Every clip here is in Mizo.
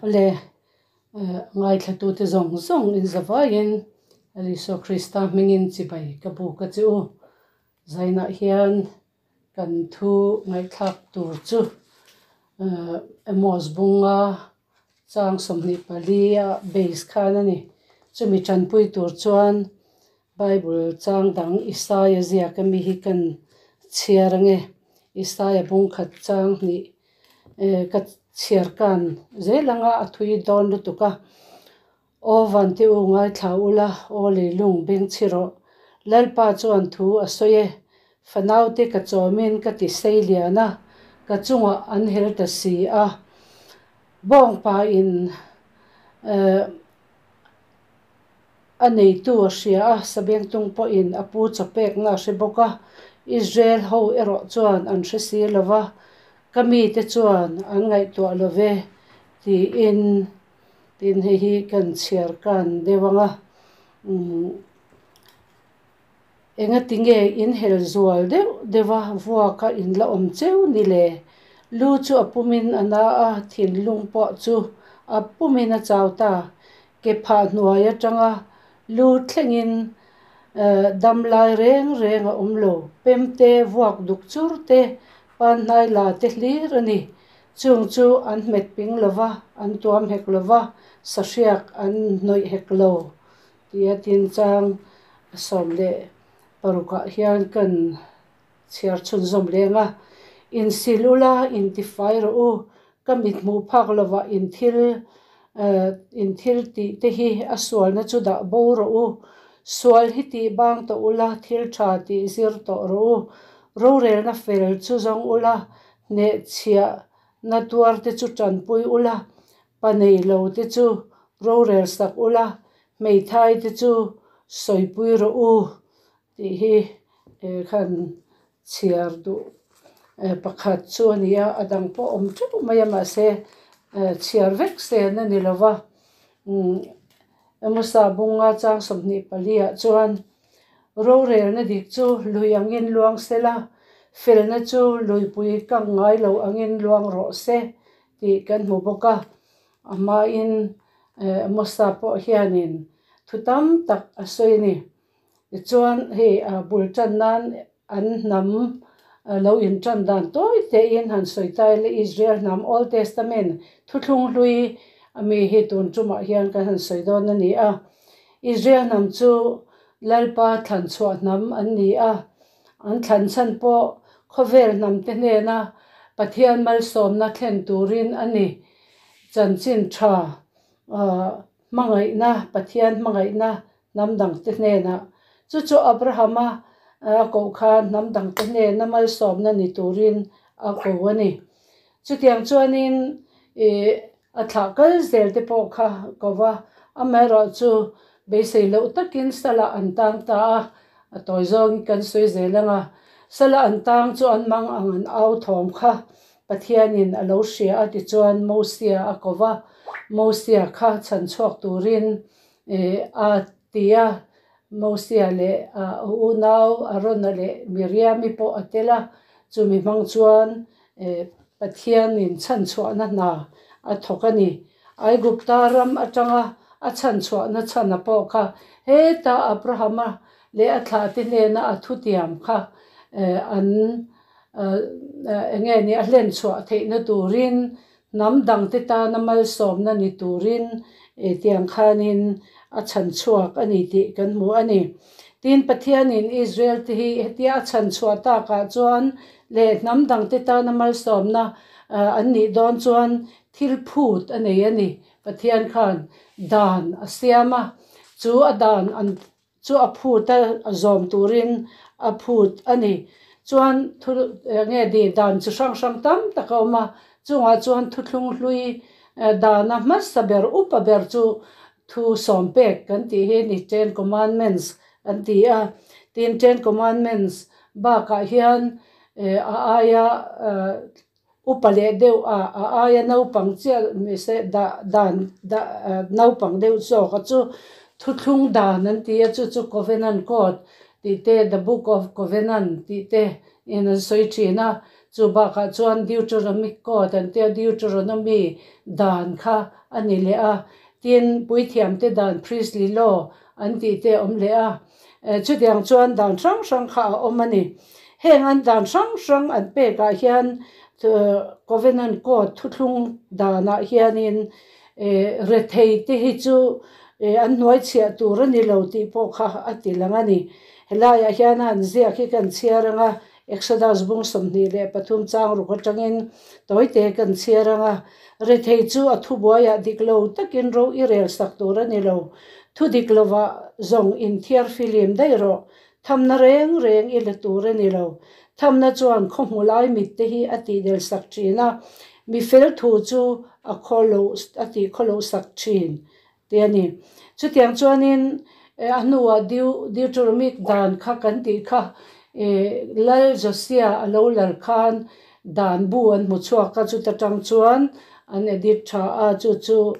Awle, ngaithlatute zawng zawng inzavaiin Lal Isua Krista hmingin chibai ka buk a che u. Zainah hian kan thu ngaihthlak tur chu Amos bunga chang 24 a base khan a ni. Chumi tanpui tur chuan Bible chang dang Isaia ziak ami hi kan chhiar ange. Isaia bung khat chang hnih ka chhiar kan zel anga a thui dawn lutuk a. Aw vante u ngaithla ula, aw leilung beng chhi rawh. Lalpa chuan thu a sawi e, Fanaute ka chawmin ka ti sei lian a, ka chungah an hel ta si a. Bawngpa in A neitu a hria a, Sabengtung pawhin a pu chawpekna a hre bawk a, Israel ho erawh chuan an hre si lo va, ka mite chuan an ngaihtuah lo ve, tiin tin hei hi kan chhiar kan deuh ang a. Umm engati nge in hel zual deuh deuh a, vuaka in la awm cheu ni le? Lu chu a pumin a na a, thinlung pawh chu a pumin a chau ta. Ke phah hnuai atanga lu thlengin dam lai reng reng a awm lo. Pem te, vuak duk chur te, pan hnai la te hlir a ni. Chung chu an hmet ping lo va, an tuam hek lo va, sahriak an hnawih hek lo tia tinchang 16ah hian kan chhiar chhunzawm leng a. Insil ula, intifai rawh u, ka mit hmuh phak lovah in thil in thil tih te hi a sualna chu dah bo rawh u. Sual hi tih bang tawh ula, thil tha tih zir tawh rawh u. Rorelna fel chu zawng ula, hnehchhiah na tuar te chu tanpui ula, pa nei lo te chu rorel sak ula, hmeithai te chu sawipui rawh u tih hi khan chhiar duh pakhat chu a ni a, a dang pawh awm teuh mai a mahse chhiar vek sen a ni lo va. Amosa bunga chang 24 ah chuan rorelna dik chu lui angin luang sela, felna chu luipui kang ngai lo angin luang rawh se tih kan hmu bawk a. A hmain Amosa pawh hianin thu tam tak a sawi a ni. Tichuan hei bul tan nan an hnam lo intan dan tawi tein han sawi ta ila Israel hnam Old Testament thuthlung hlui ami hi tun tumah hian kan han sawi dawn a ni a. Israel hnam chu Lalpa thlan chhuah hnam an ni a, an thlan chhan pawh khawvel hnam te hnena Pathian malsawmna thlen turin a ni. Chanchin tha hmangaihna, Pathian hmangaihna hnam dangte hnenah. Chu chu Abrahama a koh khan hnam dangte hnena malsawmna ni turin a ko a ni. Chutiang chuanin ih a thlah kal zel te pawh kha ko va, amaherawhchu beisei loh takin Salah an tang ta a, a tawi zawngin kan sawi zel ang a. Salah an tang chu an mang ang an au thawm kha Pathianin a lo hria a tichuan Mosia a ko va, Mosia kha chhan chhuak turin A ti a, Mosia leh a unau Arona leh Miriami pawh a tel a, chumi hmang chuan Pathianin chhanchhuahna hna a thawk a ni. Aigupta ram atanga a chhanchhuahna chhana pawh kha heta Abrahama leh a thlahte hnena a thutiam kha an eng nge ni a hlenchhuah theihna turin Hnam dangte tana malsawmna ni turin tiang khanin a chhan chhuak a ni tih kan hmu a ni. Tin, Pathianin Israel-te hi hetia a chhan chhuah takah chuan leh hnam dangte tana malsawmna an nih dawn chuan thil phut a nei a ni. Pathian khan dan a siam a, chu a dan an chu a phut a zawm turin a phut a ni. Chuan thu nge di dan chi hrang hrang tam tak a awm a, chungah chuan thuthlung hlui dana hmasa ber upa ber chu thu sawm pek kan tih hi a ni, Ten Commandments an ti a. Tin, Ten Commandments bakah hian a aia Upa leh deuh a, a aia naupang chiah nise dah dan dah naupang deuh zawk a chu thuthlung dan an ti a, chu chu Covenant Code tih te, The Book of Covenant tih te in an sawi thin a. Chu bakah chuan Deuteronomic Code an tia Deuteronomy dan kha a ni leh a. Tin, puithiamte dan Priestly Law an tih te a awm leh a. Chutiang chuan dan hrang hrang kha a awm a ni. Heng an dan hrang hrang an pekah hian Covenant Code thuthlung danah hianin rethei te hi chu an hnuai chhiah tur a ni lo tih pawh kha a ti lang a ni. Helaiah hian a han ziak hi kan chhiar ang a, Exodus bung 23 chang ruk atangin tawite kan chhiar ang a, rethei chu a thubuaiah dik lo takin ro i rel sak tur a ni lo. Thu dik lovah zawng inthiar filim daih rawh. Thamna reng reng i la tur a ni lo. Thamna chuan khaw hmu lai mit te hi a tihdel sak thin a, mi fel thu chu a khaw lo a tih khaw loh sak thin te a ni. Chutiang chuanin a hnuah Deuteronomic dan kha kan tih kha Lal Josiah a lo lal khan dan bu an hmu chhuak a, chuta tang chuan an edit tha a, chu chu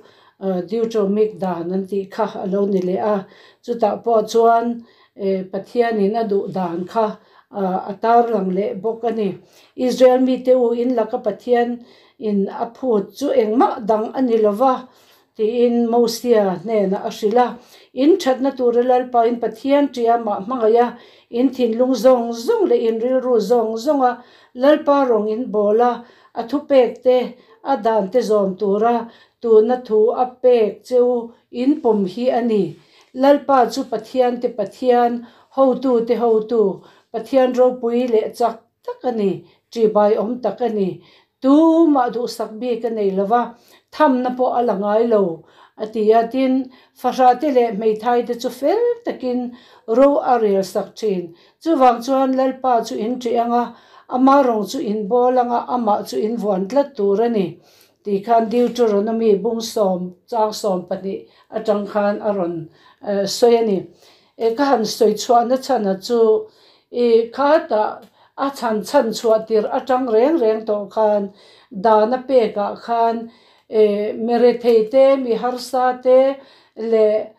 Deuteronomic dan an tih kha a lo ni leh a. Chutah pawh chuan Pathianin a duh dan kha a tarlang leh bawk a ni. Israel mite u in laka Pathian in a phut chu engmah dang a ni lova tiin Mosia hnenah a hrilh a. In thatna tura Lalpain Pathian tia mah hmangaih a, in thinlung zawng zawng leh in rilru zawng zawnga Lalpa rawng in bawl a, a thupek te, a dan te zawm tura tuna thu a pek che u in pawm hi a ni. Lalpa chu Pathian te Pathian, hotu te hotu, Pathian ropui leh chak tak a ni, ṭihbai awm tak a ni. Tumah duhsak bik a nei lo va, thamna pawh a la ngai lo, a ti a. Tin, fahrahte leh hmeithaite chu fel takin ro a rel sak ṭhin. Chuvang chuan Lalpa chu in ṭih ang a, ama rawng chu in bawl ang a, amah chu in vuan tlat tur a ni. Tih khan Deuteronomy bung sawm chang 12 aṭang khan a rawn sawi a ni. E ka han sawi chhuahna chhana chu i khatah a chhan chhan chhuah tirh atang reng reng tawh khan dana pekah khan e mi rethei te mi harsa te leh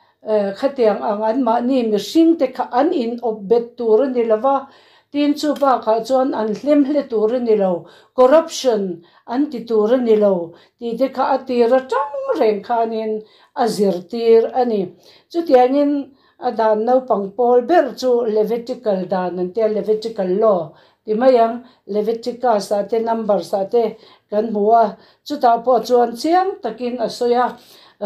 khatiang ang an mahni mihring te kha an in awp bet tur a ni lova tin chu bakah chuan an hlem hle tur a ni lo corruption an ti tur a ni lo tih te kha a tir atang reng khanin a zirtir a ni. Chutiangin a dan naupang pawl ber chu Levitical dan an tia, Levitical law ti mai ang, Leviticus ah te Numbers ah te kan hmu a, chutah pawh chuan chiang takin a sawi a,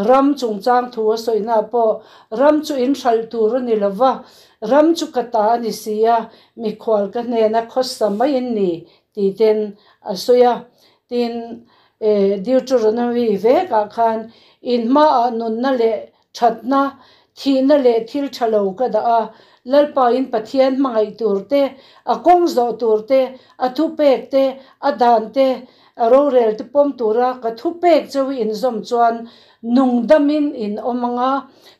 ram chungchang thu a sawina pawh ram chu in hralh tur a ni lo va, ram chu ka ta a ni si a, mikhual ka hnena khawsa mai in ni tih ten a sawi a. Tin, Deuteronomy vekah khan in hmaah nunna leh thatna, thihna leh thil tha lo ka dah a, Lalpa in Pathian hmangaih tur te, a kawng zawh tur te, a thupek te, a dan te, a rorel te pawm tura ka thupek cheu i inzawm chuan nungdamin in awm ang a,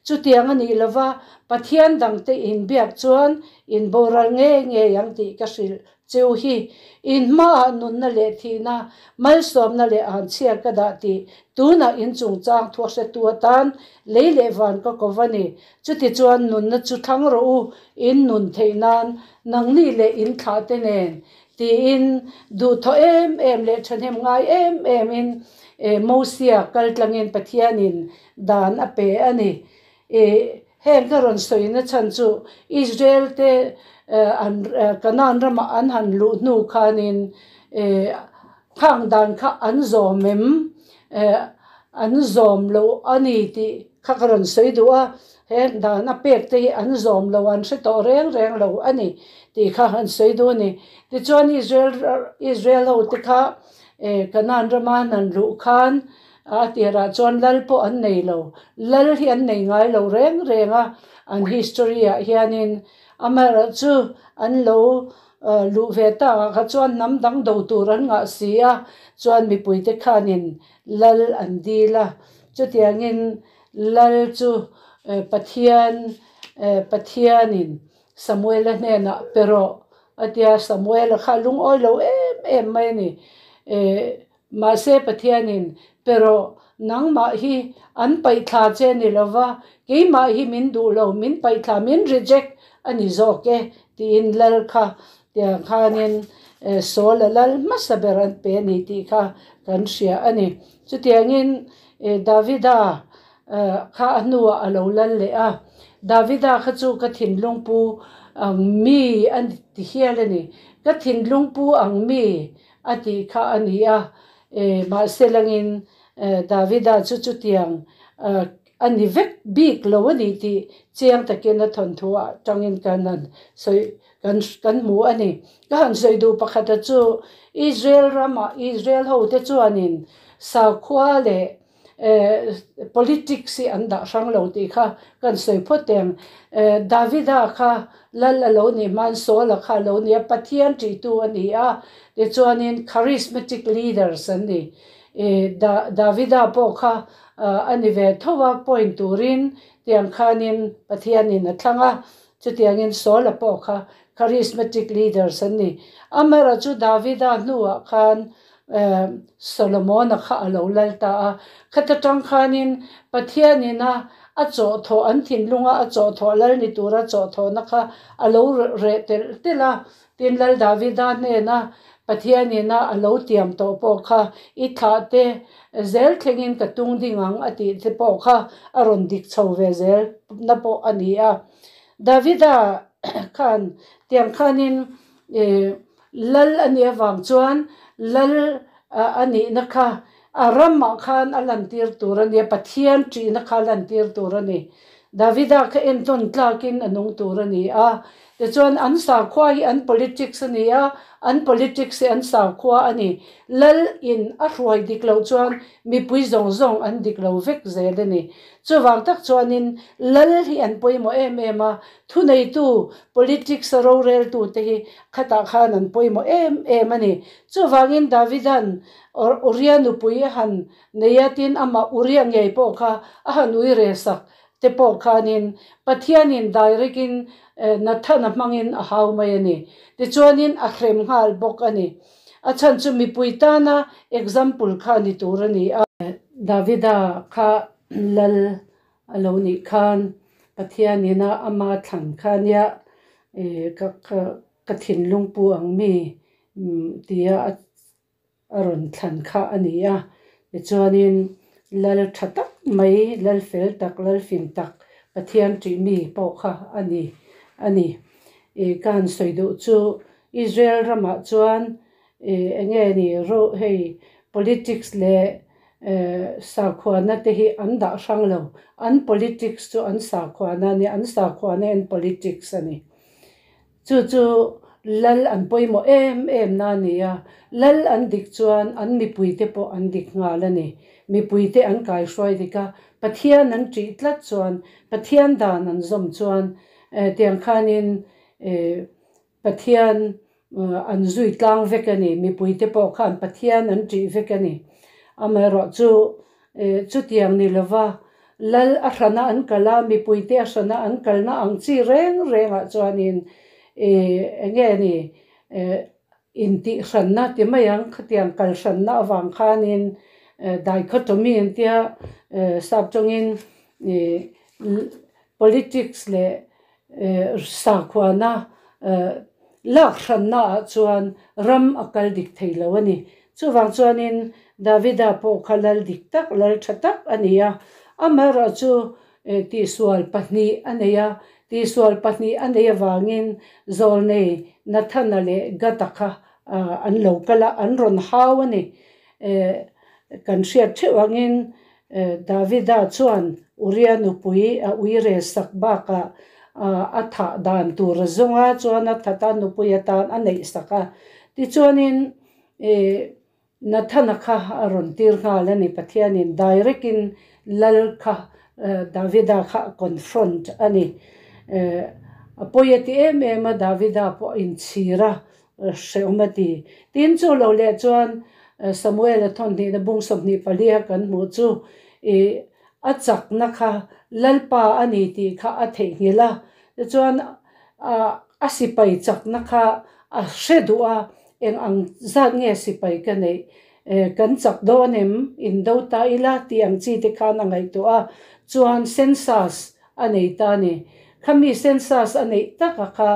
chutiang a nih lova Pathian dangte inbiak chuan in boral ngei ngei ang tih ka hrilh Cheu hi in hmaah nunna leh thihna, malsawmna leh anchhia ka dah tih tunah in chungchang thu a hretu atan lei leh van ka ko va ni. Chutichuan nunna chu thlang rawh u, in nun theih nan nangni leh in thlah te nen tiin duhthawh em em leh thahnem ngai em em in Mosia kaltlangin Pathianin dan a pe a ni. I heng ka rawn sawina chhan chu Israel te an Canaan ramah an han luh hnu khanin khang dan kha an zawm em an zawm loh a ni tih kha ka rawn sawi duh a, heng dan a pek te hi an zawm lo an hre tawh reng reng lo a ni tih kha an sawi duh a ni. Tichuan Israel Israel ho te kha Canaan rama an han luh khan A tirah chuan lal pawh an nei lo. Lal hi an nei ngai lo reng reng a, an history ah hianin amaherawh chu an lo luh ve tak ah kha chuan hnam dang do tur an ngah si a, chuan mipuite khanin lal an dil a. Chutiangin lal chu Pathian Pathianin Samuela hnenah pe rawh a tia, Samuela kha a lungawi lo em em mai a ni. Mahse Pathianin, Pe rawh, nangmah hi an paihthla che ni lova, keimah hi min duh lo, min paihthla, min reject a ni zawk e, tiin lal kha tiang khanin Saul a lal hmasa ber an pe a ni tih kha kan hria a ni. Chutiangin Davida kha a hnuah a lo lal leh a, Davida kha chu ka thinlung pu ang mi a ti hial a ni. Ka thinlung pu ang mi a tih kha a ni a, mahse langin Davida chu chutiang a ni vek bik lo a ni tih chiang takin a thawnthu atangin kan han sawi kan kan hmu a ni. Ka han sawi duh pakhata chu Israel ramah Israel hote chuanin sakhua leh politics hi an dah hrang lo tih kha kan sawi phawt eng. Davida kha lal a lo nih hmain Saul-a kha a lo ni a, Pathian ṭihtu a ni a, tichuanin charismatic leaders an ni. Davida pawh kha a ni ve tho a, point turin tiang khanin Pathianin a thlang a, chutiangin Saul-a pawh kha charismatic leaders an ni. Amaherawhchu Davida hnuah khan Solomon-a kha a lo lal ta a, khata tang khanin Pathianin a a chawhthawh an thinlunga a chawhthawh lal ni tura chawhthawhna kha a lo reh telh telh a, tin Lal Davida hnena Pathianin a a lo tiam tawh pawh kha i thlah te zel thlengin ka tung ding ang a tih te pawh kha a rawn dik chho ve zel na pawh a ni a. Davida khan tiang khanin Lal a nih avang chuan Lal a nihna kha a ramah khan a lantir tur a ni a, Pathian ṭihna kha a lantir tur a ni. Davida kha entawn tlakin a nung tur a ni a. Tichuan an sakhua hi an politics a ni a, an politics hi an sakhua a ni. Lal in a hruai dik loh chuan mipui zawng zawng an dik lo vek zel a ni. Chuvang tak chuanin Lal hi an pawimawh em em a, Thuneitu, politics a roreltute hi khatah khan an pawimawh em em a ni. Chuvangin Davida'n Uria nupui a han nei a, tin amah Uria ngei pawh kha a han ui rel sak te pawh khanin Pathianin direct-in Nathana hmangin a hau mai a ni. Tichuanin a hrem nghal bawk a ni. A chhan chu mipui tana example kha ni tur a ni a. Davida kha lal A lo nih khan Pathian ina ama thlan kha nia ka ka ka thinlung pu ang mi tia a rawn thlan kha a ni a. Tichuanin lal tha tak mai, lal fel tak, lal fing tak, Pathian ṭih mi pawh kha a ni a ni. Ka han sawi duh chu Israel ramah chuan Eng nge ni ro hei politics leh sakhuana te hi an dah hrang lo, an politics chu an sakhuana a ni, an sakhuana hi an politics a ni. Chu chu lal an pawimawh em em na a ni a, lal an dik chuan an mipui te pawh an dik nghal a ni. Mipui te an kaihruai dik a, Pathian an ṭih tlat chuan, Pathian dan an zawm chuan tiang khanin Pathian an zui tlang vek a ni. Mipuite pawh khan Pathian an ṭih vek a ni. Amaherawhchu chutiang ni lova lal a hrana an kal a, mipuite a hrana an kalna ang chi reng rengah chuanin eng nge ni intihhranna ti mai ang, khatiang kal hranna avang khanin dichotomy an tia sap tawngin politics leh Sakhuana lak hranna ah chuan ram a kal dik thei lo a ni. Chuvang chuanin Davida pawh kha lal dik tak, lal tha tak a ni a. Amaherawhchu tihsual pahnih a nei a, tihsual pahnih a nei avangin Zawlnei Nathana leh Gata kha an lo kal a, an rawn hau a ni. Kan hriat theuh angin Davida chuan Uria nupui a ui rel sak bakah a thah dan tur a zawng a, chuan a that a nupui atan a neih sak a. Tichuanin Nathana kha a rawn tir nghal a ni, Pathianin direct in lal kha Davida kha a confront a ni. A pawi a ti em em a, Davida pawh a inchhir a, Hrehawm a ti. Tin, chu lo leh chuan Samuel-a thawnhnihna bung 24 a kan hmuh chu i a chakna kha Lalpa a ni tih kha a theihnghilh a. Tichuan, a sipai chakna kha a hre duh a, eng ang zat nge sipai ka neih, kan chak dawn em, indo ta ila tih ang chi te khan a ngaihtuah a. Chuan census a nei ta a ni. Khami census a neih taka kha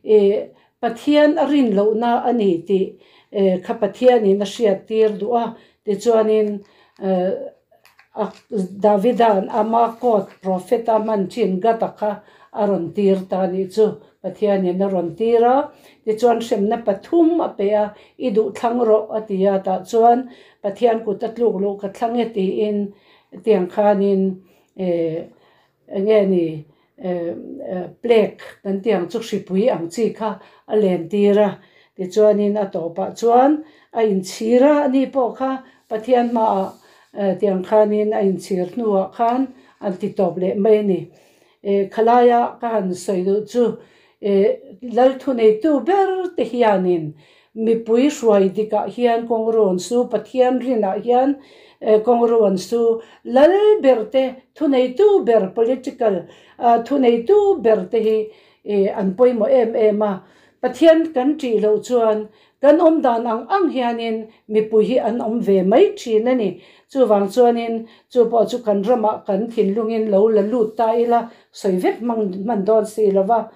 i. Pathian a rin lohna a ni tih kha Pathianin a hriattir duh a, tichuanin Davida'n ama court prophet a hman thin Gad-a kha a rawn tir ta a nih chu. Pathianin a rawn tir a, tichuan hremna pathum a pe a, I duh thlang rawh a ti a, tah chuan Pathian kut a tluk luh ka thlang e tiin tiang khanin Enge ni plague kan tih ang chu hripui ang chi kha a len tir a, tichuanin a tawpah chuan a inchhir a, ani pawh kha Pathian hmaah tiang khanin a inchhir hnuah khan an ti tawp leh mai a ni. Khalaia ka han sawi duh chu Lalthuneitu ber te hianin mipui hruai dikah hian kawngruan su, Pathian rinah hian kawngruan su, lal ber te, thuneitu ber, political thuneitu ber te hi an pawimawh em em a. Pathian kan ṭih loh chuan Kan awm dan ang ang hianin mipui hi an awm ve mai thin a ni. Chuvang chuanin chu pawh chu kan ramah kan thinlungin lo la lut ta ila sawi vek hmang hman dawn si lo va.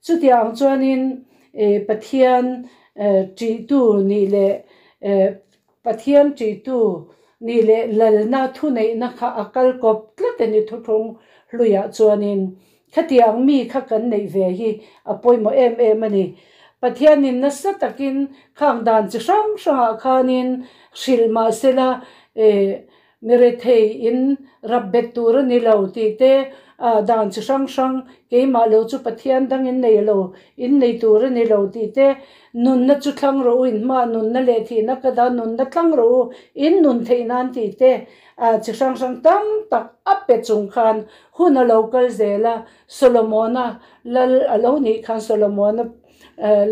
Chutiang chuanin Pathian ṭihtu nih leh Pathian ṭihtu nih leh lalna thuneihna kha a kal kawp tlat a ni thuthlung hluiah chuanin. Khatiang mi kha kan neih ve hi a pawimawh em em a ni. Pathianin nasa takin khang dan chi hrang hrangah khanin hrilh mah sela mi rethei in rap bet tur a ni lo tih te, dan chi hrang hrang keimah lo chu Pathian dang in nei lo, in nei tur a ni lo tih te, nunna chu thlang rawh u, in hmaah nunna leh thihna ka dah nunna thlang rawh u, in nun theih nan tih te, chi hrang hrang tam tak a pe chung khan Hun a lo kal zel a, Solomona lal a lo nih khan Solomona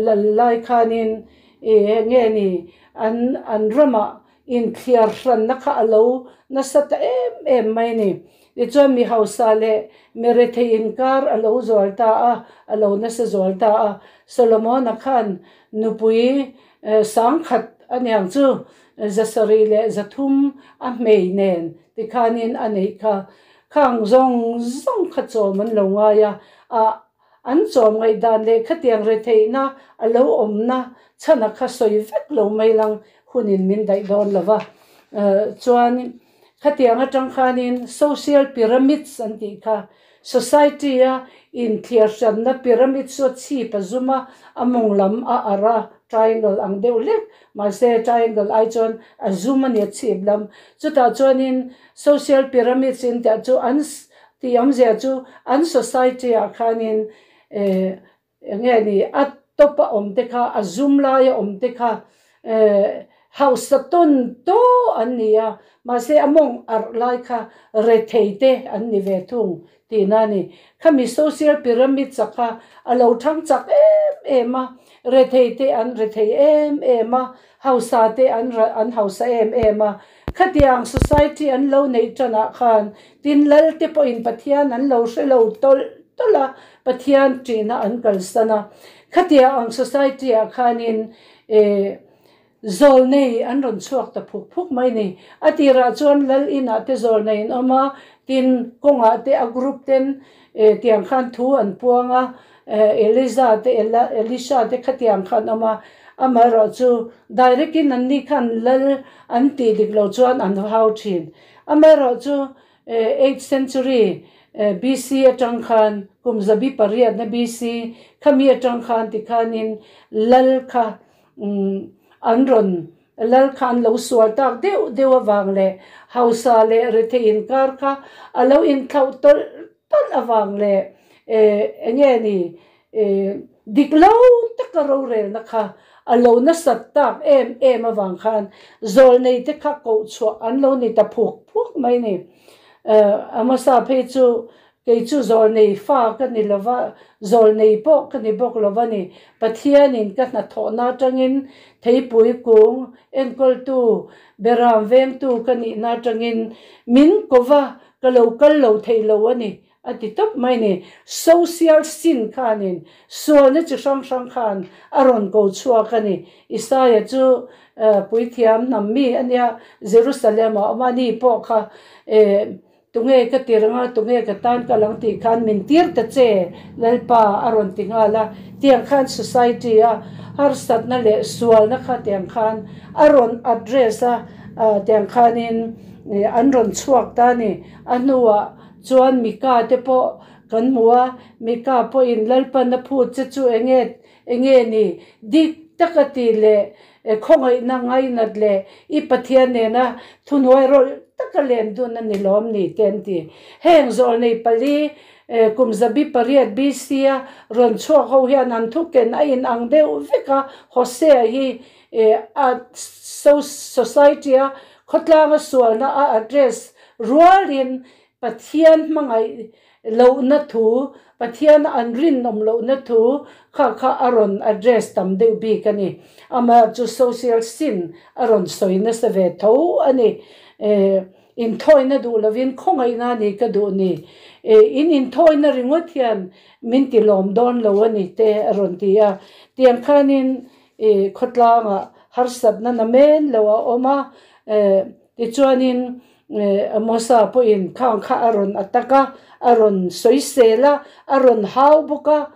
lal lai khanin ih nge ni an an ramah inthliar hranna kha a lo nasa ta em em mai a ni. Tichuan mi hausa leh mi rethei inkar a lo zual ta a, a lo nasa zual ta a. Solomona khan nupui sangkhat a niang chu zasarih leh zathum a hmei nen tikhanin a neih kha. Khang zawng zawng kha chawm an lo ngai a, ah an chawm ngaihdan leh khatiang retheihna a lo awmna chhana kha sawi vek lo mai lang hunin min daih dawn lo va. Chuan khatiang atang khanin social pyramids an tih kha society a inthliar hranna pyramid chu a chhip a zum a, a mawng lam a arh a, triangle ang deuh hlek mahse triangle ai chuan a zum a ni a chhip lam. Chutah chuanin Social pyramids in tih chu an tih awmzia chu an society ah khanin eh enge ni a top a awm te kha a zum lai a awm te kha eh hausa tawn tawh an ni a mahse a mawng arh lai kha rethei te an ni ve thung tihna a ni. Khami social pyramids a kha a lo thang chak em em a rethei te an rethei em em a Hausa te an an hausa em em a, khatiang society an lo neih tanah khan tin lal te pawhin Pathian an lo hre lo tawlh tawlh a, Pathian ṭihna an kalsan a. Khatiang ang society ah khanin eh zawlnei an rawn chhuak ta phuk phuk mai ni. A tirah chuan lal inah te zawlnei an awm a, tin kawngah te a group ten eh tiang khan thu an puang a, Eliza te Elisha te khatiang kha an awm a, amaherawh chu direct in anni khan lal an tih dik lo chuan an hau thin. Amaherawh chu eighth century BC atang khan kum zabi pariatna BC khami atang khan tikhanin lal kha an rawn lal kha an lo sual tak deuh deuh avang leh hausa leh rethei inkar kha a lo inthlauh tawlh tawlh avang leh eh enge ni eh dik lo taka rorelna kha a lo nasat tak em em avang khan zawlnei te kha koh chhuah an lo ni ta phuk phuk mai ni. Eh Amosa phei chu Kei chu zawlnei fa ka ni lo va, zawlnei pawh ka ni bawk lo va ni. Pathianin ka hnathawhna atangin theipui kung enkawltu, beram vengtu ka nihna atangin min ko va, ka lo kal lo thei lo a ni, a ti tawp mai ni. Social sin khanin sualna chi hrang hrang khan a rawn ko chhuak a ni. Isaia chu puithiam hnam mi a nia, Jerusalem-ah a awm a, ani pawh kha eh. Tunge ka tir anga, tunge ka tan kal ang tih khan min tir ta che, Lalpa a rawn ti nghal a. Tiang khan society a harsatna leh sualna kha tiang khan a rawn address a, tiang khanin an rawn chhuak ta a ni. A hnuah chuan Mika te pawh kan hmu a, Mika pawhin Lalpan a phut che chu enge enge ni? Dik taka tih leh Khawngaihna ngainat leh i Pathian nena thuhnuai rawlh taka len dun a ni lawm ni te an ti. Heng zawlnei pali kum zabi pariat BC a rawn chhuak ho hian an thuken a inang deuh vek a, Hosea hi a society a khawtlanga sualna a address rualin Pathian hmangaih lohna thu, Pathian an rinawm lohna thu kha kha a rawn address tam deuh bik a ni. Amah chu social sin a rawn sawi nasa ve tho a ni. Inthawina duh lovin khawngaihna a ni ka duh ni. In inthawina ringawt hian min ti lawm dawn lo a ni te a rawn ti a. Tiang khanin khawtlangah harsatna namen lo a awm a. Tichuanin Amosa pawhin khang kha a rawn attack a, a rawn sawisel a, a rawn hau bawk a,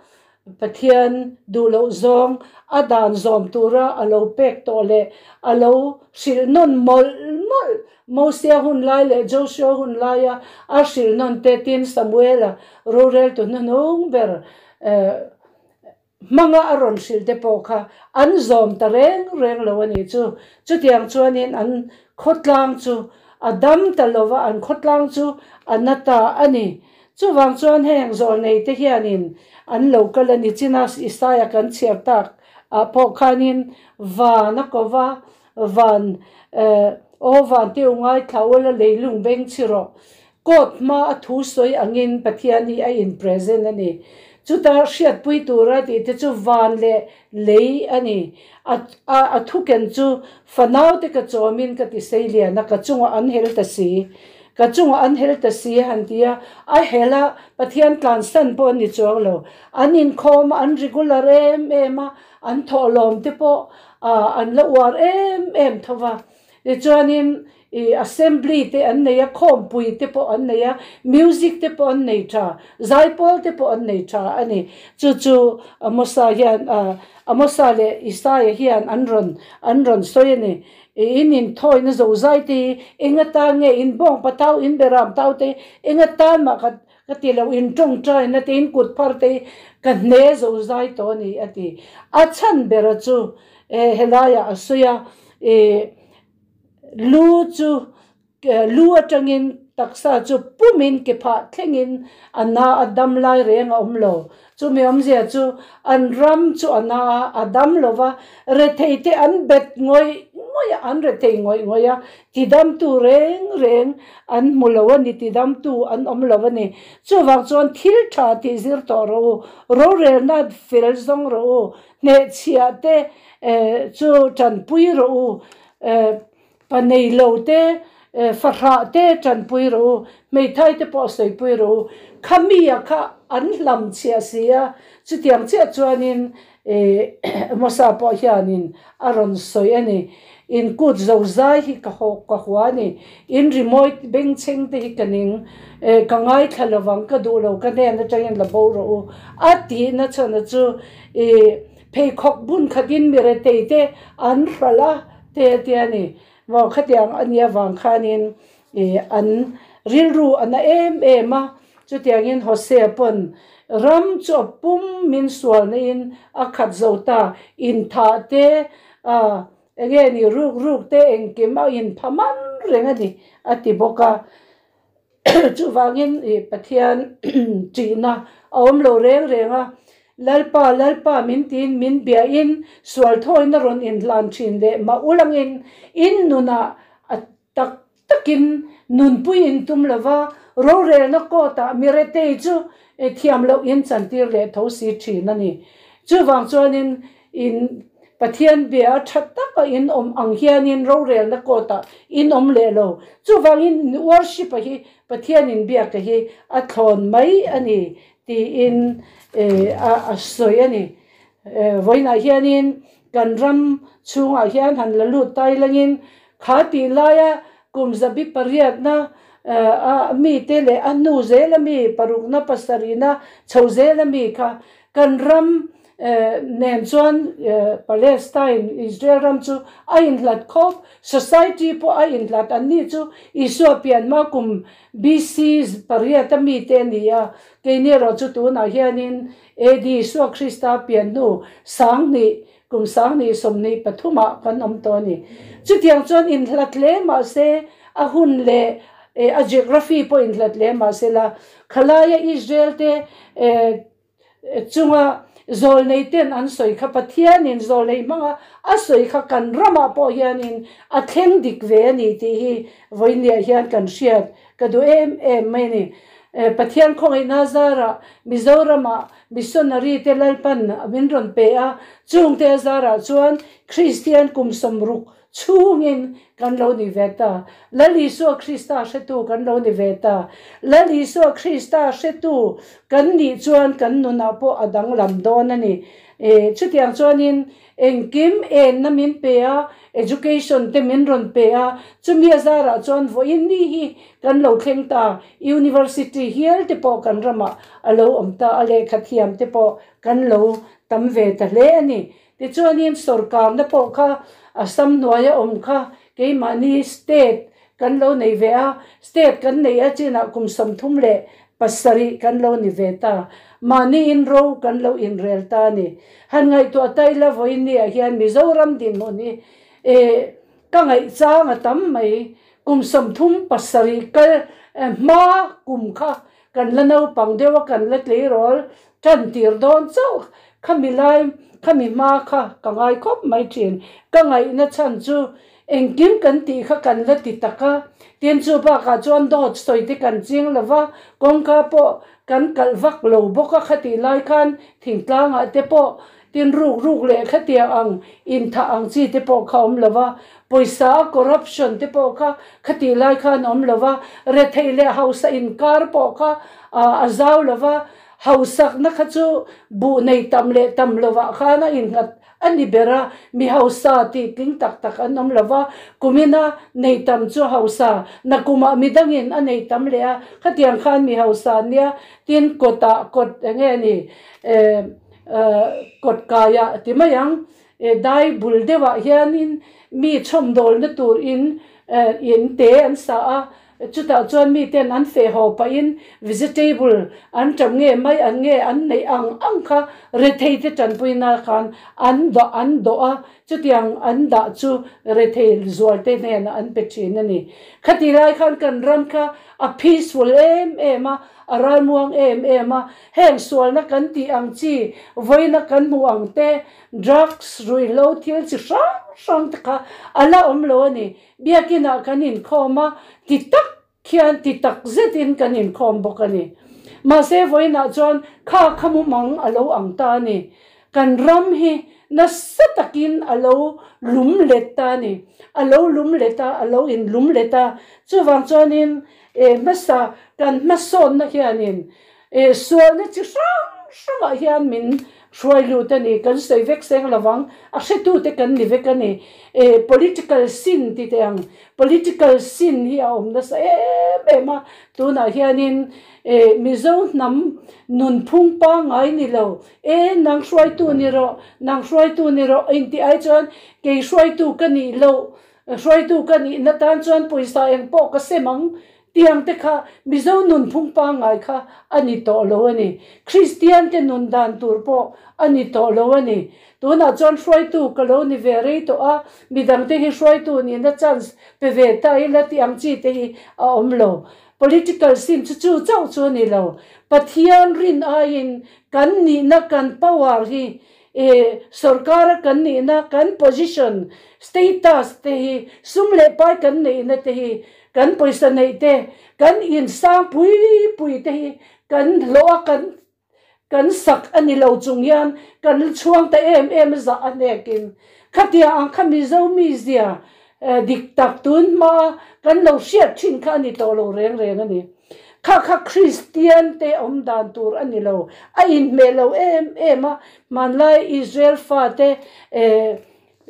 Pathian duh loh zawng a dan zawm tura a lo pek tawh leh a lo hrilh nawn mawlh mawlh Mosia hun lai leh Joshua hun laia a hrilh nawn te tin Samuela roreltu hnuhnung ber Hmanga a rawn hrilh te pawh kha an zawm ta reng reng lo a nih chu. Chutiang chuanin an khawtlang chu a dam ta lo va, an khawtlang chu a na ta a ni. Chuvang chuan heng zawlnei te hianin an lo kal a ni. China Isaia kan chhiar tak ah pawh khanin van a ko va, van aw van te u ngaithla ula leilung beng chhi rawh. Court hma a thu sawi angin Pathian hi a in present a ni. Chuta hriatpui tura tih te chu van leh lei a ni. A a thuken chu fanau te ka chawmin ka ti sei lian a, ka chungah an hel ta si. Ka chungah an hel ta si han ti a, a hel a Pathian tlansan pawh a ni chuang lo. An inkhawm a, an regular em em a, an thawhlawm te pawh an la uar em em tho va. Tichuanin I assembly te an nei a, khawmpui te pawh an nei a, music te pawh an nei tha, zaipawl te pawh an nei tha a ni. Chu chu Amosa hian Amosa leh Isaia hian an rawn an rawn sawi a ni. I in inthawina zo zai te hi eng atan nge in bawng pathau in beram thau te hi eng atan mah ka ka ti lo, in tawngtaina te in kut phar te hi ka hne zo zai tawh a ni a ti. A chhan bera chu helaiah a sawi a, i Lu chu lu atangin taksa chu pumin ke phah thlengin a na a dam lai reng a awm lo. Chumi awmzia chu an ram chu a na a, a dam lo va, rethei te an bet ngawih ngawih a, an rethei ngawih ngawih a, tidamtu reng reng an hmu lo a ni, tidamtu an awm lo a ni. Chuvang chuan thil tha tih zir tawh rawh u, rorelna fel zawng rawh u, Hnehchhiah te chu tanpui rawh u, pa nei lo te, fahrah te tanpui rawh u, hmeithai te pawh sawipui rawh u. Khamia kha an hlam chhiah si a, chutiang chiah chuanin Mosa pawh hianin a rawn sawi a ni. In kut zo zai hi ka haw ka hua a ni. In rimawi bengchheng te hi ka ning, ka ngaithla lovang, ka duh lo, ka hnen atangin la bo rawh u a tihna chhan a chu I pheikhawk bun khatin mi retei te an hralh a te a tia ni. Maw khatiang a nia vang khanin i an rilru a na em em a, chutiangin Hosea pawn ram chu a pum min sualna in a khat zo ta, inthah te a enge ni ruk ruk te engkim a inpha man reng a ni a ti bawk a. Chuvangin i Pathian ṭihna a awm lo reng reng a, Lalpa, Lalpa min tiin min biahin sual thawina rawn inhlan ṭhin leh mah ulangin in nunah a tak takin nunpui in tum lo va, rorelna kawtah mi retei chu thiam loh in chantir leh tho si ṭhin a ni. Chuvang chuanin In Pathian bia a tha taka in awm ang hianin rorelna kawtah in awm leh lo. Chuvangin in worship a hi Pathian in biak a hi a thlawn mai a ni tiin a sawi a ni. Vawiinah hianin kan ram chhungah hian han la lut tai langin kha tih laia kum zabi pariatna a mite leh a hnu zela mi parukna pasarihna chho zela mi kha kan ram nen chuan Palestine, Israel ram chu a inhlat khawp, society pawh a inhlat, anni chu Isua pian hma kum BC pariat a mite a ni a, keini erawh chu tunah hianin AD Isua Krista pian hnu sanghnih kum 2023 ah kan awm tawh a ni. Chutiang chuan inhlat hle mah se a hun leh a geography pawh inhlat hle mah se la, khalaia Israel te chunga zawlnei ten an sawi kha Pathianin zawlnei hmanga a sawi kha kan ramah pawh hianin a thleng dik ve a ni tih hi vawiinniah hian kan hriat ka duh em em mai a ni. Pathian khawngaihna zarah Mizoramah Missionary te Lalpan min rawn pe a, chungte a zarah chuan Kristian kum 60 chhungin kan lo ni ve ta. Lal Isua Krista hretu kan lo ni ve ta. Lal Isua Krista hretu kan nih chuan kan nunah pawh a danglam dawn a ni. Chutiang chuanin engkim enna min pe a, education te min rawn pe a, chumi a zarah chuan vawiin ni hi kan lo thleng ta, university hial te pawh kan ramah a lo awm ta a, lehkha thiam te pawh kan lo tam ve ta hle a ni. Tichuanin sorkarna pawh kha Assam hnuaia awm kha keimahni state kan lo nei ve a, state kan neih a chinah kum 37 kan lo ni ve ta, mahniin ro kan lo inrel ta a ni. Han ngaihtuah ta ila vawiinniah hian Mizoram dinhmun hi ka ngaihchang a tam mai, kum 37 kal hma kum kha kan la naupang deuh a, kan la tleirawl tan tir dawn chauh, khami lai khami hma kha ka ngai khawp mai thin, ka ngaihna chhan chu engkim kan tih kha kan la ti tak a, tin chu bakah chuan dawt sawi te kan ching lo va, kawngka pawh kan kalh vak lo bawk a khatih lai khan thingtlangah te pawh tin ruk ruk leh khatiang ang inthah ang chi te pawh kha awm lo va, pawisa a corruption te pawh kha khatih lai khan awm lo va, retheih leh hausa inkar pawh kha a zau lo va, hausakna kha chu buh nei tam leh tam lovah khan a innghat a ni ber a, mi hausa tih tling tak tak an awm lo va, kumina nei tam chu hausa, nakumah midangin a nei tam leh a, khatiang khan mi hausa an nia, tin kawtah kawt eng nge ni kawt kaiah ti mai ang, dai bul deuhah hianin mi chhawmdawlna tur in in te an sa a, Chutah chuan miten an feh haw pahin vegetable an ṭam nge mai an nge an neih ang ang kha rethei te ṭanpuina khan an dah an dawh a, chutiang an dah chu rethei zual te hnenah an pe ṭhin a ni. Khati lai khan kan ram kha a peaceful em em a, a ralmuang em em a, heng sualna kan tih ang chi vawiina kan hmuh ang te, drugs, ruihhlo thil chi hrang hrang te kha a la awm lo a ni. Biakinah kan inkhawm a, ti tak khian ti tak zetin kan inkhawm bawk a ni. Mahse vawiinah chuan kha kha mumang a lo ang ta a ni. Kan ram hi nasa takin a lo lum let ta a ni. A lo lum let a, a lo inlum let a. Chuvang chuanin hmasa kan hmasawnna hianin Sualna chi hrang hrangah hian min hruai lut a ni, kan sawi vek seng lovang, a hretute kan ni vek a ni. Political sin ti teh ang, political sin hi a awm nasa em em a, tunah hianin Mizo hnam nunphung pangngai ni lo, e nang hruaitu ni rawh, nang hruaitu ni rawh intih ai chuan kei hruaitu ka nih loh, hruaitu ka nihna tan chuan pawisa eng pawh ka sem ang Tiang te kha Mizo nunphung pangngai kha a ni tawh lo a ni. Kristian te nun dan tur pawh a ni tawh lo a ni. Tunah chuan hruaitu ka lo ni ve rei tawh a, midang te hi hruaitu nihna chance pe ve ta ila tih ang chi te hi a awm lo. Political sin chu chu chauh chu a ni lo. Pathian rin aiin kan nihna kan power hi E sorkara kan nihna, kan position, status te hi, sum leh pai kan neihna te hi, kan pawisa neih te, kan insang pui pui te hi kan hlawh a, kan kan sak a ni lo chung hian kan chhuang ta em em a zah a hnekin. Khatia ang kha Mizo mizia dik tak tun hmaa kan lo hriat thin kha a ni tawh lo reng reng a ni. Kha kha Kristian te awm dan tur a ni lo, a inhmeh lo em em a, hmanlai Israel fate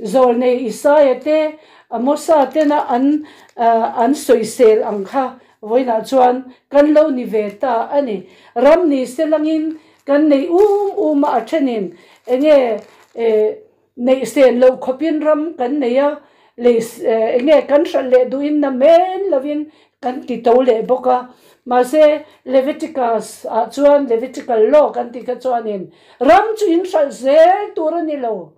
Zawlnei Isaia te Amosa tena an an sawisel ang kha. Vawiinah chuan kan lo ni ve ta a ni. Ram ni se langin kan nei um um a, a thenin enge neih sen loh khawpin ram kan nei a, lei enge kan hralh leh duhin na men lovin kan ti to leh bawk a. Mahse Leviticus ah chuan Levitical law kan tih kha chuanin ram chu in hralh zel tur a ni lo.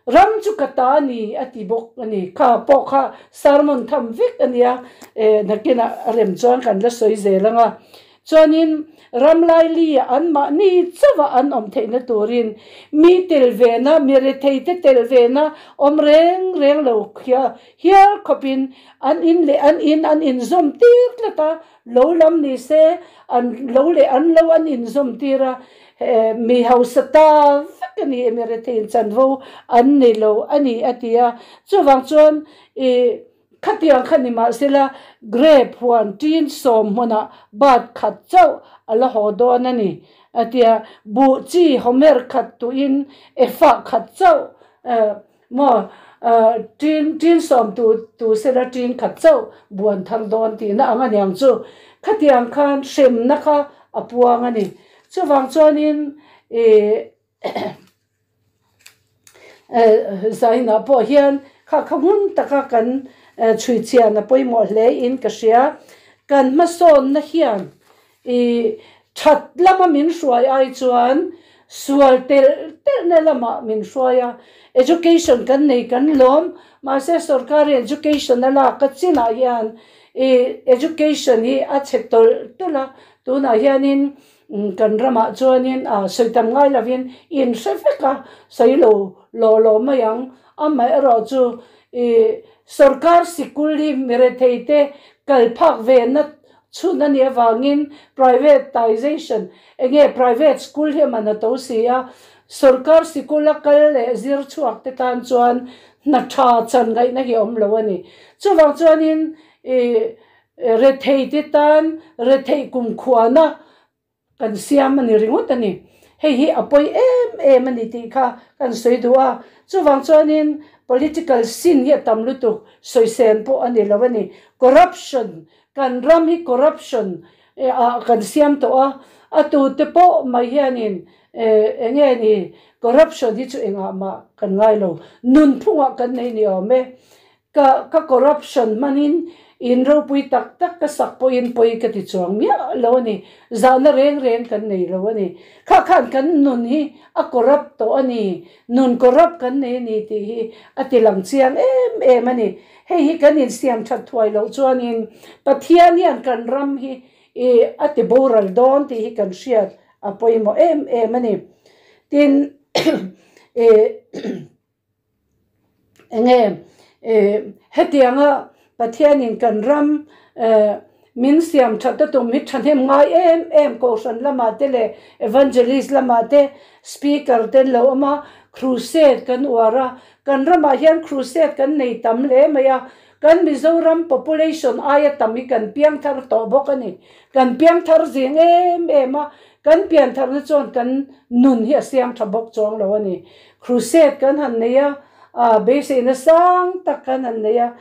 Ram chu ka ta a ni a ti bawk a ni. Kha pawh kha sermon tham vek a nia, eh nakinah a rem chuan kan la sawi zel ang a. Chuanin ram laili ah anmahni chauh ah an awm theihna turin mi tel vena, mi rethei te tel vena awm reng reng lo hial khawpin an in leh an in an inzawm tir tlat a, Lo lam ni se, an lo leh an lo an inzawm tir a, mi hausa ta vek a ni, mi rethei chanvo an ni lo a ni a ti a. Chuvang chuan i khatiang kha ni mahsela grape huan tin sawm hmunah bat khat chauh a la haw dawn a ni a ti a, buh chi homer khat tuhin efa khat chauh Maw, ṭin ṭin sawm tu tu sela ṭin khat chauh buan thar dawn tihna ang a niang chu. Khatiang khan hremna kha a puang a ni. Chuvang chuanin ih zainah pawh hian kha kha hmun taka kan chhui chian a pawimawh hle in ka hria. Kan hmasawnna hian I that lama min hruai ai chuan sual telh telhna lamah min hruai a, education kan nei kan lawm, mahse sorkari education a lak a chinah hian i education hi a chhe tawlh tawlh a, tunah hianin kan ramah chuanin a sawi tam ngai lovin in hre vek a, sawi lo law law mai ang, amaherawh chu i sorkar sikul hi mirethei te kal phak ve na Chhun a nih avangin privatization enge private school hi a man a to si a, sorkar sikul a kal leh zir chhuak te tan chuan hna tha chan ngaihna hi a awm lo a ni. Chuvang chuanin ih rethei te tan retheih kumkhuana Kan siam a ni ringawt a ni. Hei hi a pawi em em a ni tih kha kan sawi duh a. Chuvang chuanin political sin hi a tam lutuk, sawisel pawh a ni lo a ni. Corruption, kan ram hi corruption ah kan siam tawh a, a tute pawh mai hianin eng nge ni corruption hi chu engah mah kan ngai lo, nunphungah kan nei ni awm e. Ka ka corruption hmanin in ropui tak tak ka sak pawhin pawi ka ti chuang miah lo a ni. Zahna reng reng kan nei lo a ni. Kha khan kan nun hi a corrupt tawh a ni, nun corrupt kan nei a ni tih hi a ti lang chiang em em a ni. Hei hi kan insiam that thuai loh chuanin Pathian hian kan ram hi i a ti boral dawn tih hi kan hriat a pawimawh em em a ni. Tin, i. Enge hetianga Pathianin kan ram min siam that a tum hi thahnem ngai em em Kohhran lamah te leh Evangelist lamah te Speaker te an lo awm a, Crusade kan uar a, kan ramah hian Crusade kan nei tam hle mai a, kan Mizoram population aia tam hi kan piangthar tawh bawk a ni. Kan piangthar zing em em a, Kan piantharna chuan kan nun hi a siam tha bawk chuang lo a ni. Crusade kan han nei a, beiseina sang tak kan han nei a,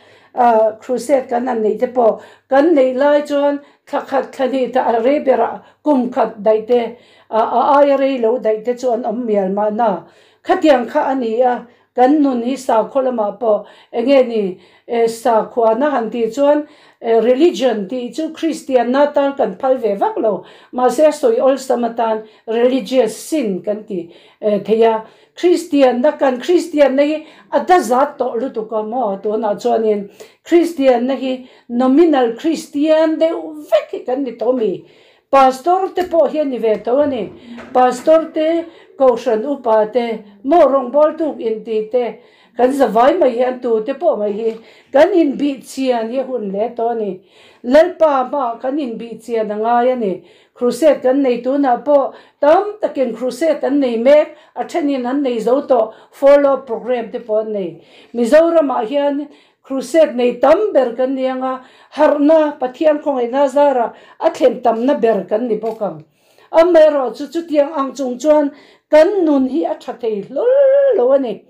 crusade kan han neih te pawh kan neih lai chuan thla khat thla hnih ta a rei berah kum khat daih te, a aia rei lo daih te chu an awm mial mahna. Khatiang kha a ni a, Kan nun hi sakhua lamah pawh eng nge ni sakhuana han tih chuan religion tih chu Kristianna atan kan phal ve vak lo, mahse a sawi awlsam atan religious sin kan ti thei a. Kristianna kan Kristianna hi a dazat tawh lutuk a maw tunah chuanin Kristianna hi nominal Kristian deuh vek hi kan ni tawh mi? Pastor te pawh hi a ni ve tho a ni. Pastor te, Kohhran upa te, maw rawngbâwl tuk inti te, kan zavai mai hian tu te pawh mai hi kan inbih chian hi a hun hle tawh a ni. Lalpa hmaah kan inbih chian a ngai a ni. Crusade kan nei tunah pawh tam takin crusade an nei mek, a thenin an nei zo tawh, follow up programme te pawh an nei. Mizoramah hian Crusade nei tam ber kan ni ang a, harhna, Pathian khawngaihna zarah a thlen tamna ber kan ni bawk ang. Amaherawhchu chutiang ang chung chuan kan nun hi a tha thei hlawl lo a ni.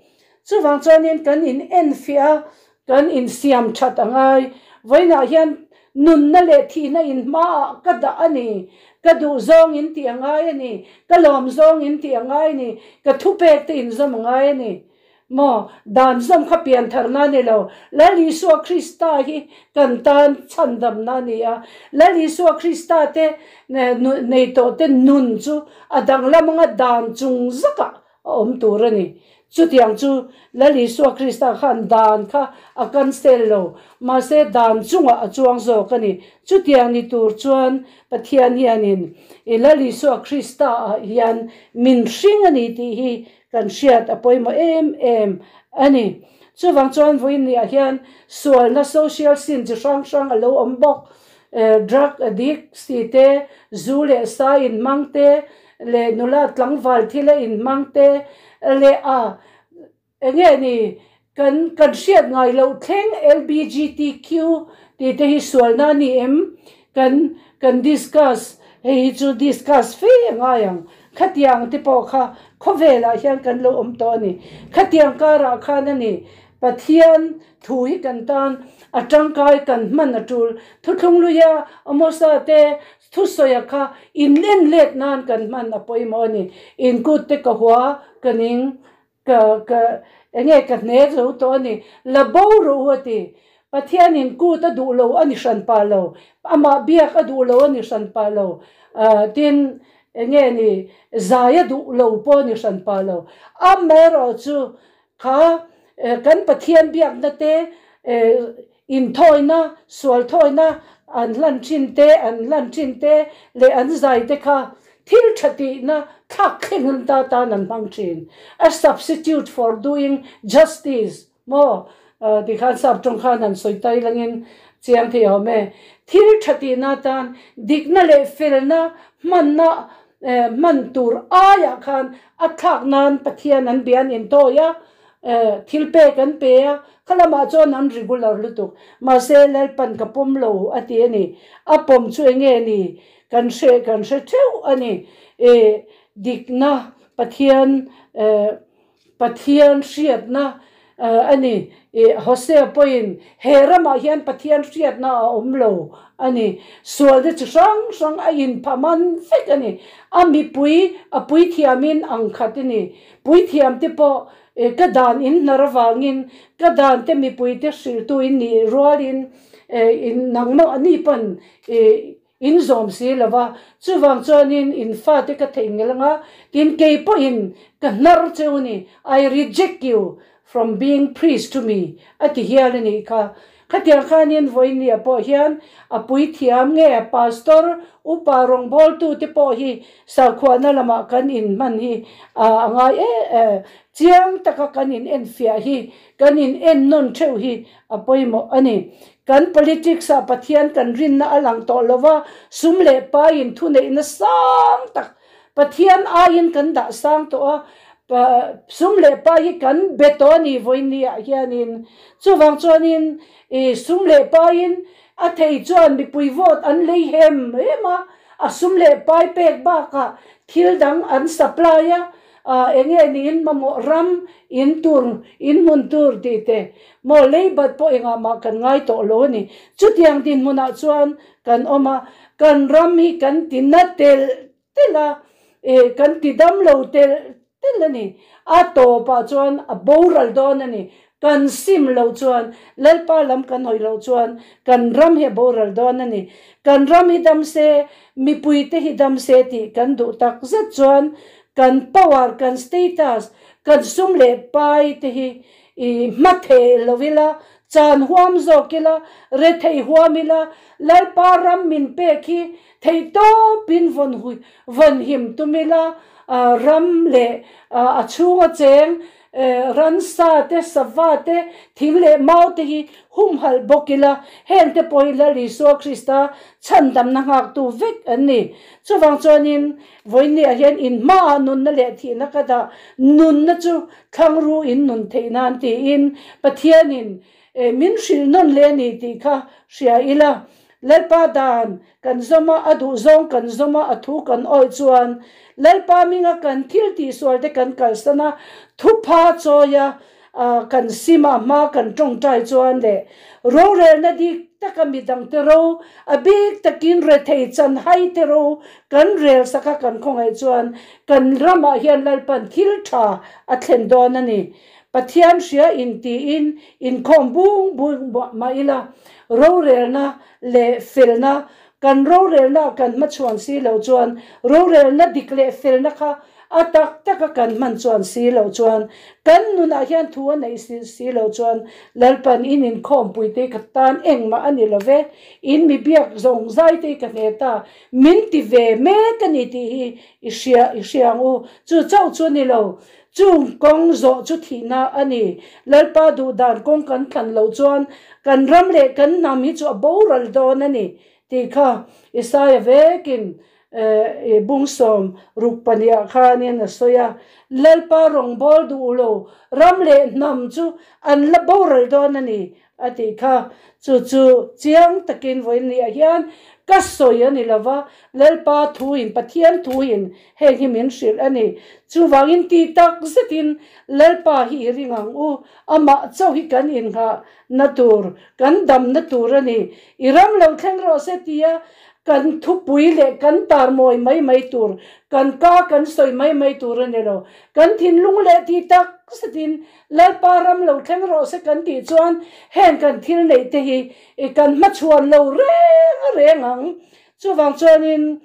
Chuvang chuanin kan in enfiah a, kan insiam that a ngai. Vawiinah hian Nunna leh thihna in hmaah ka dah a ni. Ka duh zawng in tih a ngai a ni. Ka lawm zawng in tih a ngai a ni. Ka thupek te in zawm a ngai a ni. Maw, dan zawm kha piantharna a ni lo. Lal Isua Krista hi kan tan chhandamna a ni a. Lal Isua Krista te nei tawh te nun chu a danglam anga dan chung zakah a awm tur a ni. Chutiang chu Lal Isua Krista khan dan kha a cancel lo, mahse dan chungah a chuang zawk a ni. Chutiang ni tur chuan Pathian hianin i Lal Isua Krista ah hian min hring a ni tih hi kan hriat a pawimawh em em a ni. Chuvang chuan vawiinniah hian sualna social sin chi hrang hrang a lo awm bawk. Drug addict si te, zu leh sa inhmang te, leh nula tlangval thila inhmang te leh a enge ni kan kan hriat ngai loh thleng LBGTQ tih te hi sualna a ni em? Kan kan discuss hei hi chu discuss fe a ngai ang. Khatiang te pawh kha khawvelah hian kan lo awm tawh a ni. Khatiang karah khan a ni Pathian Thu hi kan tan a tangkai kan hman a tul. Thuthlung luia Amosa te thusawia kha inlen let nan kan hman a pawimawh a ni. Inkut te ka hua ka ning ka ka enge ka hne zo tawh a ni. La bo rawh u a ti. Pathian inkut a duh lo a ni hran pah lo. Amah biak a duh lo a ni hran pah lo. Tin enge ni zai a duh lo pawh a ni hran pah lo. Amaherawhchu Kha kan Pathian biakna te, inthawina, sualthawina an hlan thin te, an hlan thin te leh an zai te kha thil tha tihna thlak thleng ta tan an hmang thin. A substitute for doing justice maw tikhan sap tawng khan han sawi tai langin chiang thei awm e. Thil tha tihna tan dikna leh felna hmanna Hman tur aiah khan a thlak nan Pathian an bia an intawi a, thil pek an pe a, kha lamah chuan an regular lutuk. Mahse Lalpan ka pawm lo a ti a ni. A pawm chu eng nge ni? Kan hre kan hre theuh a ni. Dikna Pathian Pathian hriatna a ni. Hosea pawhin he ramah hian Pathian hriatna a awm lo a ni. Sualna chi hrang hrang a inpha man vek a ni. A mipui a puithiamin ang khat a ni. Puithiamte pawh ka dan in hnar avangin ka dante mipuite hrilhtu in nih rualin nangmah ni pawn In zawm si lo va, chuvang chuanin in fate ka theih ngel anga, tin kei pawhin ka hnar cheu ni, I reject you from being priest to me, a ti hial a nih kha. Khatiang khanin vawinia pawh hian a puithiam nge pastor, upa rawngbawltute pawh hi sakhuana lamah kan inhman hi a ngai e, chiang taka kan in enfiah hi, kan in ennawn theuh hi a pawimawh a ni. Kan politics ah Pathian kan rinna a lang tawh lo va, sum leh paiin thuneihna sang tak Pathian aiin kan dah sang tawh a, sum leh pai hi kan be tawh a ni vawiin ah hianin. Chuvang chuanin i sum leh paiin a thei chuan mipui vote an lei hem em a, a sum leh pai pek bakah thil dang an supply a, eng nge niin mamawh ram in tur in hmun tur tih te maw leibat pawh engah mah kan ngai tawh lo a ni. Chutiang dinhmunah chuan kan awm a, kan ram hi kan ti na telh telh a, eh kan ti dam lo telh telh a ni. A tawpah chuan a boral dawn a ni. Kan sim loh chuan, Lalpa lam kan hawi loh chuan kan ram hi a boral dawn a ni. Kan ram hi dam se, mipuite hi dam se tih kan duh tak zet chuan kan power, kan status, kan sum leh pai te hi i hma theh lo ila, chan huam zawk ila, rethei huam ila, Lalpa ram min pek hi theihtawpin vawn vawn him tum ila, ram leh a chhunga cheng Ransa te, sava te, thing leh mau te hi humhalh bawk ila, heng te pawh hi Lal Isua Krista chhandamna nghaktu vek an ni. Chuvang chuanin vawiinniah hian in hmaah nunna leh thihna ka dah, nunna chu thlangru in nun theih nan tiin Pathianin min hrilh nawn leh a ni tih kha hria ila. Lalpa dan kan zawm a, a duhzawng kan zawm a, a thu kan awih chuan Lalpa minga kan thil tihsual te kan kalsan a, thupha chawi a, kan sim a, hma kan tawngtai chuan leh rorelna dik taka midangte ro, a bik takin rethei chan hai te ro kan rel saka kan khawngaih chuan kan ramah hian Lalpan thil tha a thlen dawn a ni. Pathian hria in tiin inkhawm bung bung mah ila, rorelna leh felna, kan rorelna kan hmachhuan si loh chuan rorelna dik leh felna kha a tak taka kan hman chuan si loh chuan kan nunah hian thu a neih si loh chuan Lalpan in inkhawmpui te ka tan engmah a ni lo ve, in mi biak zawng zai te ka hne ta, min ti ve mek a ni tih hi i hria i hria ang u. Chu chauh chu a ni lo, chung kawng zawh chu thihna a ni. Lalpa duh dan kawng kan thlan loh chuan kan ram leh kan hnam hi chu a boral dawn a ni tih kha Isaia vekin I bung 60 ah khanin a sawi a, Lalpa rawngbâwl duh lo ram leh hnam chu an la boral dawn a ni, a tih kha. Chu chu chiang takin vawiin hian ka sawi a ni lo va, Lalpa thuin, Pathian thuin heng hi min hrilh a ni. Chuvangin ti tak zetin Lalpa hi i ring ang u, amah chauh hi kan inghah na tur, kan damna tur a ni. I ram lo thleng rawh se tia Kan thupui leh kan tarmawi mai mai tur, kan ka kan sawi mai mai tur a ni lo. Kan thinlung leh tih tak zetin Lalpa ram lo thleng rawh se kan tih chuan heng kan thil neih te hi kan hmachhuan lo reng reng ang. Chuvang chuanin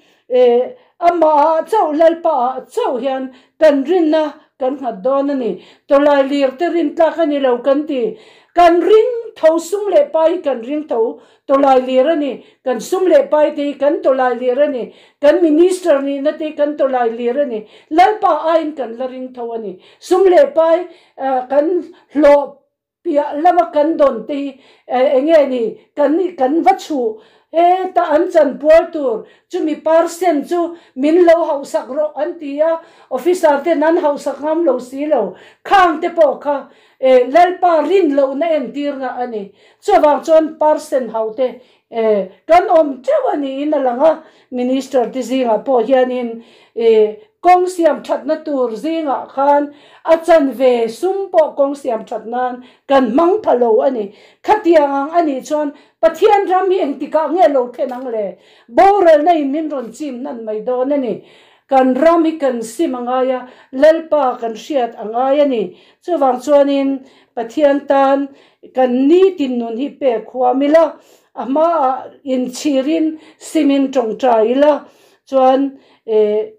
amah ah chauh Lalpa ah chauh hian kan rinna kan nghat dawn a ni. Tawlai lir te rin tlak a ni lo kan ti. Kan ring tho sum leh pai hi kan ring tho Tawlai lir a ni. Kan sum leh pai te hi kan tawlai lir a ni. Kan minister nihna te hi kan tawlai lir a ni. Lalpa aiin kan la ring tho a ni. Sum leh pai kan hlawh piah lama kan dawn te hi eng nge ni kan kan va chhuh heta an chanpual tur chumi percent chu min lo hauhsak rawh an ti a, officer ten an hauhsak ngam lo si lo. Khang te pawh kha E, Lalpa rin lohna entirna a ni. Chuvang chuan percent ho te e, kan awm teuh a niin a lang a, Minister te zingah pawh hianin e, kawng siam thatna tur zingah khan a chanve sum pawh kawng siam that nan kan hmang pha lo a ni. Khatiang ang a nih chuan Pathian ram hi engtikah nge lo thlen ang le? Boralna in min rawn chim hnan mai dawn a ni. Kan ram hi kan sim a ngai a, Lalpa kan hriat a ngai a ni. Chuvang chuanin Pathian tan kan nitin nun hi pek huam ila, a hmaah inchhirin simin tawngtai ila chuan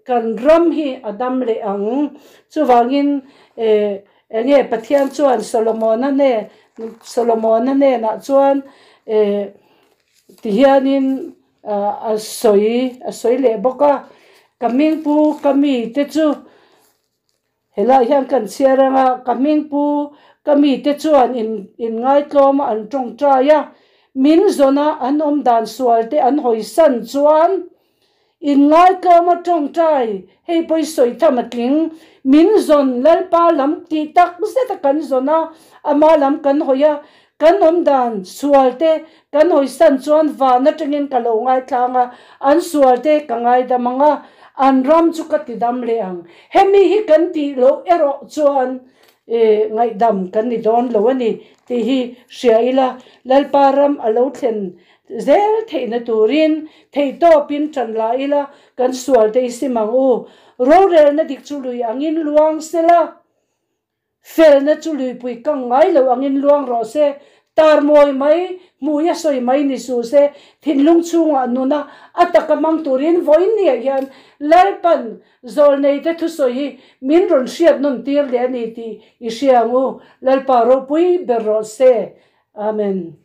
kan ram hi a dam leh ang. Chuvangin enge Pathian chuan Solomona hnen Solomona hnenah chuan tihianin a sawi a sawi leh bawk a, Ka hmingpu ka mite chu Helai hian kan chhiar anga ka hmingpu ka mite chuan in in ngaitlawm a an tawngtai a, min zawna an awm dan sual te an hawi san chuan in ngaitlawm a tawngtai hei pawh i sawi tham a tling, min zawn Lalpa lam tih tak zet a kan zawn a, ama lam kan hawi a, kan awm dan sual te kan hawi san chuan van atangin ka lo ngaithlang a, an sual te ka ngaidam ang a, an ram chu ka ti dam leh ang. Hemi hi kan tih loh erawh chuan ngaihdam kan ni dawn lo a ni tih hi hria ila, Lalpa ram a lo thlen zel theihna turin theihtawpin tan la ila, kan sual te i sim ang u. Rorelna dik chu lui angin luang sela. Felna chu luipui kang ngai lo angin luang rawh se, tar mawi mai, hmui a sawi mai ni suh se, thinlung chhungah nuna a taka hmang turin vawiin niah hian Lalpan zawlneite thusawi hi min rawn hriat nawn tir leh a ni tih i hria ang u. Lalpa ropui ber rawh se. Amen.